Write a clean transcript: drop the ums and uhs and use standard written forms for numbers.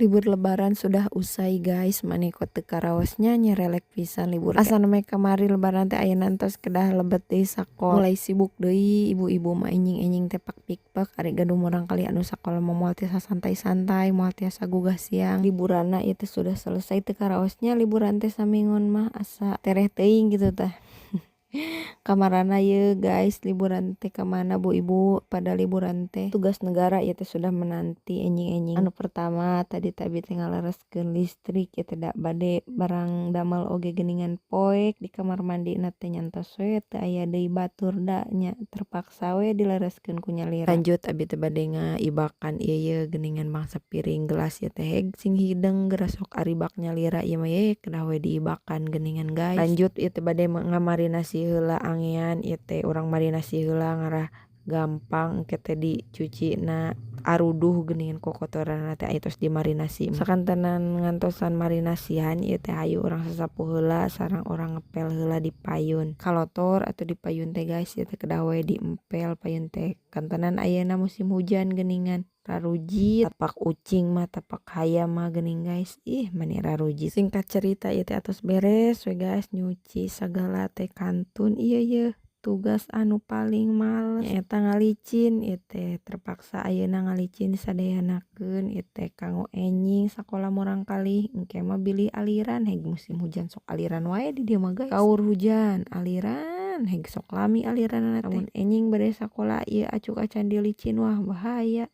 Libur Lebaran sudah usai, guys. Mani kok teu karaos nya, nyerelek pisan libur. Asa meh kamari Lebaran teh, ayeuna entos kedah lebet deui sakola. Mulai sibuk deui ibu-ibu mah, enjing-enjing teh pak pikpek. Ari gaduh murangkalih anu sakola mah moal tiasa santai-santai, moal tiasa gugah siang. Liburanna ieu teh sudah selesai. Teu karaos nya liburan teh saminggon mah, asa tereh teuing kitu tah. Kamarana ye, guys, liburan teh kamana, Bu Ibu pada liburan teh? Tugas negara ieu teh sudah menanti enjing-enjing. Anu pertama tadi teh abi teh ngalereskeun listrik ieu teh, da bade barang damel oge geuningan poek di kamar mandina teh, nyantos we teu aya deui batur, da nya terpaksa we dilereskeun ku nyalira. Lanjut, abi teh bade ngaibakan ieu ye geuningan bangsa piring gelas ieu teh, heg sing hideng geura sok aribak nyalira ieu mah ye, kedah we diibakan geuningan, guys. Lanjut, ieu teh bade ngamarinasi heula angean ieu teh. Urang marinasi heula ngarah gampang engke teh dicucina, aruduh geuningan kokotoranna teh tos dimarinasi. Sakantenan ngantosan marinasian ieu teh, hayu urang sasapu heula sareng urang ngepel heula di payun. Kalotor atuh di payun teh, guys. Ieu teh kedah we diempel payun teh, kantenan ayeuna musim hujan geuningan, rarujit tapak ucing mah, tapak hayam mah geuning, guys. Ih, mani rarujit. Singkat cerita, ieu teh atos beres we, guys, nyuci sagala teh. Kantun ieu ye tugas anu paling males, nyaeta ngalicin. Ieu teh terpaksa ayeuna ngalicin disadayanakeun ieu teh kanggo enjing sakola murangkalih. Engke mah bilih aliran, heg musim hujan sok aliran wae di dieu mah, guys. Kaur hujan aliran, heg sok lami aliranna teh. Lamun enjing bade sakola ieu acuk acan dilicin, wah, bahaya.